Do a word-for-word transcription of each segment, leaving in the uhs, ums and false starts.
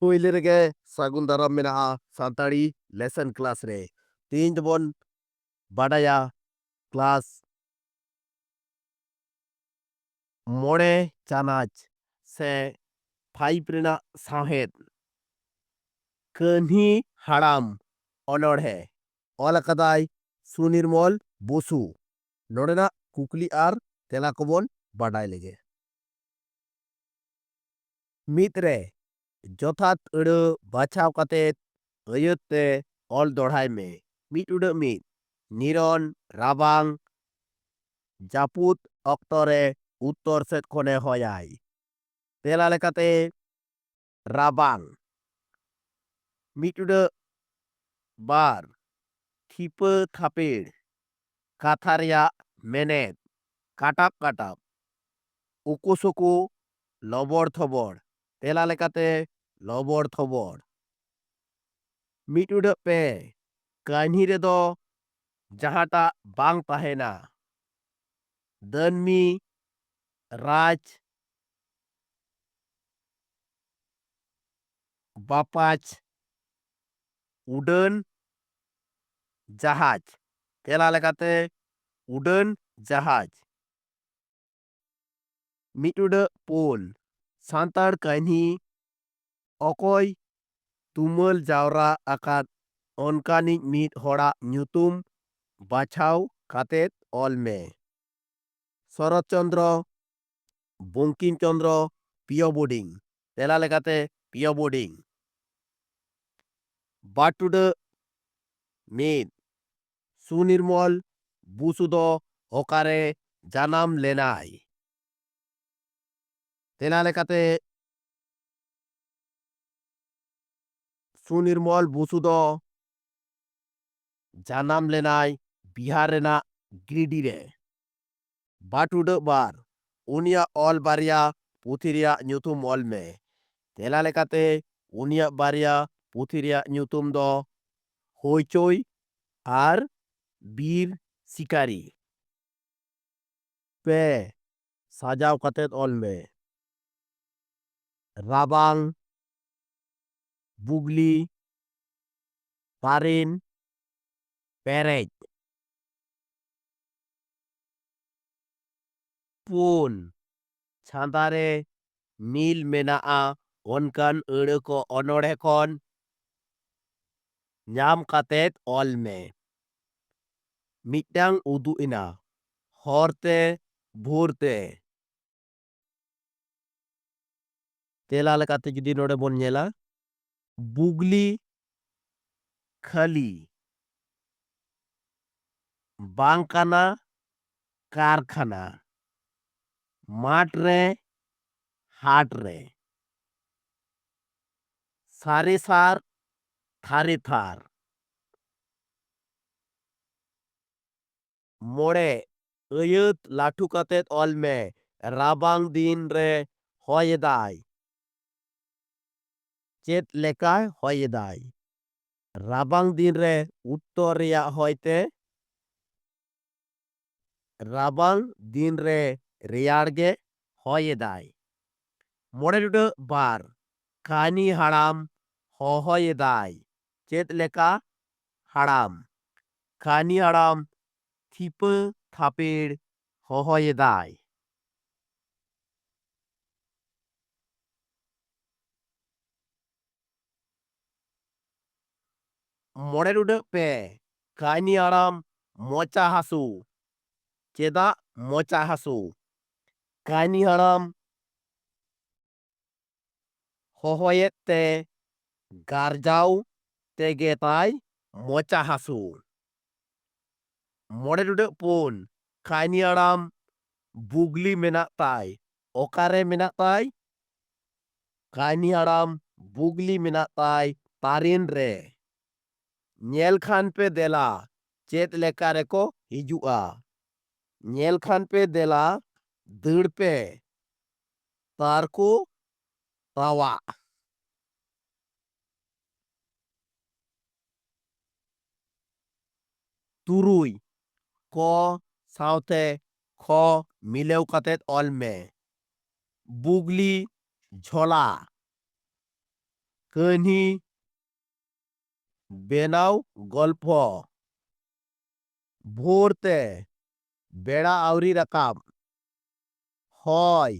ᱯᱳᱭᱞᱳ ᱨᱮᱜᱮ ᱥᱟᱹᱜᱩᱱ ᱫᱟᱨᱟᱢ ᱢᱮᱱᱟᱜᱼᱟ ᱥᱟᱱᱛᱟᱲᱤ ᱞᱮᱥᱚᱱ ᱠᱞᱟᱥ ᱨᱮ᱾ ᱛᱮᱦᱮᱧ ᱫᱚᱵᱚᱱ ᱵᱟᱰᱟᱭᱟ ᱠᱞᱟᱥ ᱢᱚᱬᱮ ᱪᱟᱱᱟᱪ ᱥᱮ ᱯᱷᱟᱭᱤᱵᱷ ᱨᱮᱱᱟᱜ ᱥᱟᱶᱦᱮᱫ᱾ ᱠᱟᱹᱦᱱᱤ ᱦᱟᱲᱟᱢ ᱚᱱᱚᱬᱦᱮ ᱚᱞ ᱟᱠᱟᱫᱟᱭ ᱥᱩᱱᱤᱨᱢᱚᱞ ᱵᱚᱥᱩ᱾ ᱱᱚᱰᱮᱱᱟᱜ ᱠᱩᱠᱞᱤ ᱟᱨ ᱛᱮᱞᱟ ᱠᱚᱵᱚᱱ ᱵᱟᱰᱟᱭ ᱞᱮᱜᱮ᱾ ᱢᱤᱫ ᱨᱮ ᱡᱚᱛᱷᱟᱛ ᱟᱹᱲᱟᱹ ᱵᱟᱪᱷᱟᱣ ᱠᱟᱛᱮ ᱟᱹᱭᱟᱹᱛ ᱛᱮ ᱚᱞ ᱫᱚᱦᱲᱟᱭ ᱢᱮ᱾ ᱢᱤᱫ ᱩᱰᱟᱹᱜ ᱢᱤᱫ, ᱱᱤᱨᱚᱱ ᱨᱟᱵᱟᱝ ᱡᱟᱹᱯᱩᱫ ᱚᱠᱛᱚ ᱨᱮ ᱩᱛᱛᱚᱨ ᱥᱮᱫ ᱠᱷᱚᱱᱮ ᱦᱚᱭᱟᱭ᱾ ᱛᱮᱞᱟ ᱞᱮᱠᱟᱛᱮ ᱨᱟᱵᱟᱝ᱾ ᱢᱤᱫ ᱩᱰᱟᱹᱜ ᱵᱟᱨ, ᱛᱷᱤᱯᱟᱹ ᱛᱷᱟᱯᱮᱲ᱾ ᱠᱟᱛᱷᱟ ᱨᱮᱭᱟᱜ ᱢᱮᱱᱮᱫ ᱠᱟᱴᱟᱵ ᱠᱟᱴᱟᱵ, ᱩᱠᱩ ᱥᱩᱠᱩ, ᱞᱚᱵᱚᱲ ᱛᱷᱚᱵᱚᱲ᱾ ᱛᱮᱞᱟ ᱞᱮᱠᱟᱛᱮ ᱞᱚᱵᱚᱲ ᱛᱷᱚᱵᱚᱲ᱾ ᱢᱤᱫ ᱩᱰᱟᱹᱜ ᱯᱮ, ᱠᱟᱹᱦᱱᱤ ᱨᱮᱫᱚ ᱡᱟᱦᱟᱸᱴᱟᱜ ᱵᱟᱝ ᱛᱟᱦᱮᱱᱟ, ᱫᱟᱹᱱᱢᱤ, ᱨᱟᱡᱽ, ᱵᱟᱯᱟᱪ, ᱩᱰᱟᱹᱱ ᱡᱟᱦᱟᱡᱽ᱾ ᱛᱮᱞᱟ ᱞᱮᱠᱟᱛᱮ ᱩᱰᱟᱹᱱ ᱡᱟᱦᱟᱡᱽ᱾ ᱢᱤᱫ ᱩᱰᱟᱹᱜ ᱯᱩᱱ, ᱥᱟᱱᱛᱟᱲ ᱠᱟᱹᱦᱱᱤ ᱚᱠᱚᱭ ᱛᱩᱢᱟᱹᱞ ᱡᱟᱣᱨᱟ ᱟᱠᱟᱫ ᱚᱱᱠᱟᱱᱤᱡ ᱢᱤᱫ ᱦᱚᱲᱟᱜ ᱧᱩᱛᱩᱢ ᱵᱟᱪᱷᱟᱣ ᱠᱟᱛᱮᱫ ᱚᱞ ᱢᱮ᱾ ᱥᱚᱨᱚᱛ ᱪᱚᱱᱫᱨᱚ, ᱵᱚᱝᱠᱤᱢ ᱪᱚᱱᱫᱨᱚ, ᱯᱤᱭᱚ ᱵᱳᱰᱤᱝ᱾ ᱛᱮᱞᱟ ᱞᱮᱠᱟᱛᱮ ᱯᱤᱭᱚ ᱵᱳᱰᱤᱝ᱾ ᱵᱟᱨ ᱴᱩᱰᱟᱹᱜ ᱢᱤᱫ, ᱥᱩᱱᱤᱨᱢᱚᱞ ᱵᱩᱥᱩ ᱫᱚ ᱚᱠᱟᱨᱮ ᱡᱟᱱᱟᱢ ᱞᱮᱱᱟᱭ? ᱛᱮᱞᱟ ᱞᱮᱠᱟᱛᱮ ᱥᱩᱱᱤᱨᱢᱚᱞ ᱵᱩᱥᱩ ᱫᱚ ᱡᱟᱱᱟᱢ ᱞᱮᱱᱟᱭ ᱵᱤᱦᱟᱨ ᱨᱮᱱᱟᱜ ᱜᱤᱨᱤᱰᱤ ᱨᱮ᱾ ᱵᱟᱨ ᱴᱩᱰᱟᱹᱜ ᱵᱟᱨ, ᱩᱱᱤᱭᱟᱜ ᱚᱞ ᱵᱟᱨᱭᱟ ᱯᱩᱛᱷᱤ ᱨᱮᱭᱟᱜ ᱧᱩᱛᱩᱢ ᱚᱞ ᱢᱮ᱾ ᱛᱮᱞᱟ ᱞᱮᱠᱟᱛᱮ ᱩᱱᱤᱭᱟᱜ ᱵᱟᱨᱭᱟ ᱯᱩᱛᱷᱤ ᱨᱮᱭᱟᱜ ᱧᱩᱛᱩᱢ ᱫᱚ ᱦᱚᱭᱪᱚᱭ ᱟᱨ ᱵᱤᱨ ᱥᱤᱠᱟᱨᱤ᱾ ᱯᱮ, ᱥᱟᱡᱟᱣ ᱠᱟᱛᱮᱫ ᱚᱞ ᱢᱮ᱾ ᱨᱟᱵᱟᱝ, ᱵᱩᱜᱽᱞᱤ, ᱛᱟᱨᱮᱱ, ᱯᱮᱨᱮᱡ᱾ ᱯᱩᱱ, ᱪᱷᱟᱸᱫᱟ ᱨᱮ ᱢᱤᱞ ᱢᱮᱱᱟᱜᱼᱟ ᱚᱱᱠᱟᱱ ᱟᱹᱲᱟᱹ ᱠᱚ ᱚᱱᱚᱬᱦᱮ ᱠᱷᱚᱱ ᱧᱟᱢ ᱠᱟᱛᱮᱫ ᱚᱞ ᱢᱮ᱾ ᱢᱤᱫᱴᱟᱝ ᱩᱫᱩᱜ ᱮᱱᱟ, ᱦᱚᱨ ᱛᱮ, ᱵᱷᱳᱨ ᱛᱮ᱾ ᱛᱮᱞᱟ ᱞᱮᱠᱟᱛᱮ ᱡᱩᱫᱤ ᱱᱚᱰᱮ ᱵᱚᱱ ᱧᱮᱞᱟ, ᱵᱩᱜᱽᱞᱤ ᱠᱷᱟᱹᱞᱤ, ᱵᱟᱝ ᱠᱟᱱᱟ ᱠᱟᱨᱠᱷᱟᱱᱟ, ᱢᱟᱴᱷ ᱨᱮ, ᱦᱟᱴ ᱨᱮ, ᱥᱟᱨᱮ ᱥᱟᱨ, ᱛᱷᱟᱨᱮ ᱛᱷᱟᱨ᱾ ᱢᱚᱬᱮ, ᱟᱹᱭᱟᱹᱛ ᱞᱟᱹᱴᱷᱩ ᱠᱟᱛᱮᱫ ᱚᱞ ᱢᱮ, ᱨᱟᱵᱟᱝ ᱫᱤᱱ ᱨᱮ ᱦᱚᱭ ᱮᱫᱟᱭ᱾ ᱪᱮᱫ ᱞᱮᱠᱟᱭ ᱦᱚᱭ ᱮᱫᱟᱭ? ᱨᱟᱵᱟᱝ ᱫᱤᱱ ᱨᱮ ᱩᱛᱛᱚᱨ ᱨᱮᱭᱟᱜ ᱦᱚᱭ ᱛᱮ ᱨᱟᱵᱟᱝ ᱫᱤᱱ ᱨᱮ ᱨᱮᱭᱟᱲ ᱜᱮ ᱦᱚᱭ ᱮᱫᱟᱭ᱾ ᱢᱚᱬᱮ ᱴᱩᱰᱟᱹᱜ ᱵᱟᱨ, ᱠᱟᱹᱦᱱᱤ ᱦᱟᱲᱟᱢ ᱦᱚᱦᱚᱭᱮᱫᱟᱭ᱾ ᱪᱮᱫ ᱞᱮᱠᱟ ᱦᱟᱲᱟᱢ? ᱠᱟᱹᱦᱱᱤ ᱦᱟᱲᱟᱢ ᱛᱷᱤᱯᱟᱹ ᱛᱷᱟᱯᱮᱲ ᱦᱚᱦᱚᱭᱮᱫᱟᱭ᱾ ᱢᱚᱬᱮ ᱴᱩᱰᱟᱹᱜ ᱯᱮ, ᱠᱟᱹᱦᱱᱤ ᱦᱟᱲᱟᱢ ᱢᱚᱪᱟ ᱦᱟᱹᱥᱩ᱾ ᱪᱮᱫᱟᱜ ᱢᱚᱪᱟ ᱦᱟᱹᱥᱩ? ᱠᱟᱹᱦᱱᱤ ᱦᱟᱲᱟᱢ ᱦᱚᱦᱚᱭᱮᱫ ᱛᱮ ᱜᱟᱨᱡᱟᱣ ᱛᱮᱜᱮ ᱛᱟᱭ ᱢᱚᱪᱟ ᱦᱟᱹᱥᱩ᱾ ᱢᱚᱬᱮ ᱴᱩᱰᱟᱹᱜ ᱯᱩᱱ, ᱠᱟᱹᱦᱱᱤ ᱦᱟᱲᱟᱢ ᱵᱩᱜᱽᱞᱤ ᱢᱮᱱᱟᱜ ᱛᱟᱭ᱾ ᱚᱠᱟᱨᱮ ᱢᱮᱱᱟᱜ ᱛᱟᱭ? ᱠᱟᱹᱦᱱᱤ ᱦᱟᱲᱟᱢ ᱵᱩᱜᱽᱞᱤ ᱢᱮᱱᱟᱜ ᱛᱟᱭ ᱛᱟᱨᱮᱱ ᱨᱮ᱾ ᱧᱮᱞ ᱠᱷᱟᱱ ᱯᱮ ᱫᱮᱞᱟ, ᱪᱮᱫ ᱞᱮᱠᱟ ᱨᱮᱠᱚ ᱦᱤᱡᱩᱜᱼᱟ᱾ ᱧᱮᱞ ᱠᱷᱟᱱ ᱯᱮ ᱫᱮᱞᱟ, ᱫᱟᱹᱲ ᱯᱮ, ᱛᱟᱨ ᱠᱚ ᱨᱟᱣᱟᱜ᱾ ᱛᱩᱨᱩᱭ, ᱠᱚ ᱥᱟᱶᱛᱮ ᱠᱷᱚ ᱢᱤᱞᱟᱹᱣ ᱠᱟᱛᱮᱫ ᱚᱞ ᱢᱮ᱾ ᱵᱩᱜᱽᱞᱤ ᱡᱷᱚᱞᱟ᱾ ᱠᱟᱹᱦᱱᱤ ᱵᱮᱱᱟᱣ ᱜᱚᱞᱯᱷᱚ᱾ ᱵᱷᱳᱨ ᱛᱮ ᱵᱮᱲᱟ ᱟᱹᱣᱨᱤ ᱨᱟᱠᱟᱵ, ᱦᱚᱭ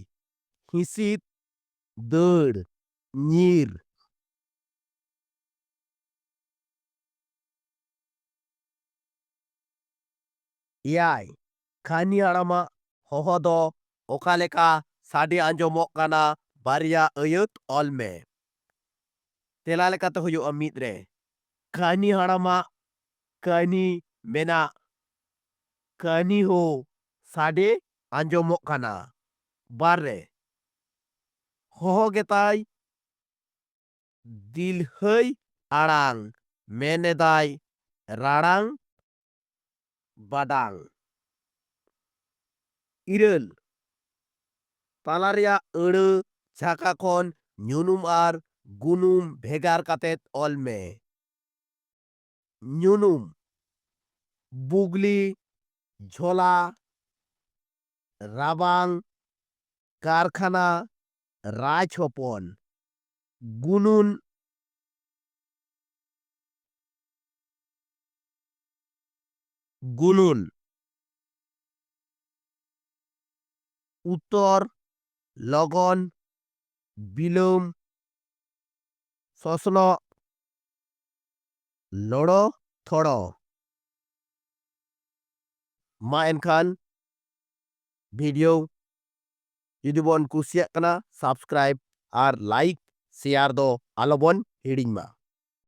ᱦᱤᱸᱥᱤᱫ ᱫᱟᱹᱲ ᱧᱤᱨ᱾ ᱮᱭᱟᱭ, ᱠᱟᱹᱦᱱᱤ ᱦᱟᱲᱟᱢᱟᱜ ᱦᱚᱦᱚ ᱫᱚ ᱚᱠᱟ ᱞᱮᱠᱟ ᱥᱟᱰᱮ ᱟᱸᱡᱚᱢᱚᱜ ᱠᱟᱱᱟ? ᱵᱟᱨᱭᱟ ᱟᱹᱭᱟᱹᱛ ᱚᱞ ᱢᱮ᱾ ᱛᱮᱞᱟ ᱞᱮᱠᱟᱛᱮ ᱦᱩᱭᱩᱜᱼᱟ ᱢᱤᱫ ᱨᱮ, ᱠᱟᱹᱦᱱᱤ ᱦᱟᱲᱟᱢᱟᱜ ᱠᱟᱹᱦᱱᱤ ᱢᱮᱱᱟᱜ ᱠᱟᱹᱦᱱᱤ ᱦᱚᱸ ᱥᱟᱰᱮ ᱟᱸᱡᱚᱢᱚᱜ ᱠᱟᱱᱟ᱾ ᱵᱟᱨ ᱨᱮ, ᱦᱚᱦᱚ ᱜᱮᱛᱟᱭ ᱫᱤᱞᱦᱟᱹᱭ ᱟᱲᱟᱝ, ᱢᱮᱱ ᱮᱫᱟᱭ ᱨᱟᱲᱟᱝ ᱵᱟᱰᱟᱝ᱾ ᱤᱨᱟᱹᱞ, ᱛᱟᱞᱟ ᱨᱮᱭᱟᱜ ᱟᱹᱲᱟᱹ ᱡᱷᱟᱠᱟ ᱠᱷᱚᱱ ᱧᱩᱱᱩᱢ ᱟᱨ ᱜᱩᱱᱩᱢ ᱵᱷᱮᱜᱟᱨ ᱠᱟᱛᱮ ᱚᱞ ᱢᱮ᱾ ᱧᱩᱱᱩᱢ, ᱵᱩᱜᱽᱞᱤ, ᱡᱷᱚᱞᱟ, ᱨᱟᱵᱟᱝ, ᱠᱟᱨᱠᱷᱟᱱᱟ, ᱨᱟᱡᱽ ᱦᱚᱯᱚᱱ᱾ ᱜᱩᱱᱩᱱ, ᱜᱩᱱᱩᱱ᱾ ᱩᱛᱛᱚᱨ, ᱞᱚᱜᱚᱱ, ᱵᱤᱞᱚᱢ, ᱥᱚᱥᱱᱚᱜ, ᱞᱚᱲᱚ ᱛᱷᱚᱲᱚ᱾ ᱢᱟ ᱮᱱᱠᱷᱟᱱ video ᱡᱩᱫᱤ ᱵᱚᱱ ᱠᱩᱥᱤᱭᱟᱜ ᱠᱟᱱᱟ, subscribe ᱟᱨ like, share ᱫᱚ ᱟᱞᱚᱵᱚᱱ ᱦᱤᱲᱤᱧ ᱢᱟ᱾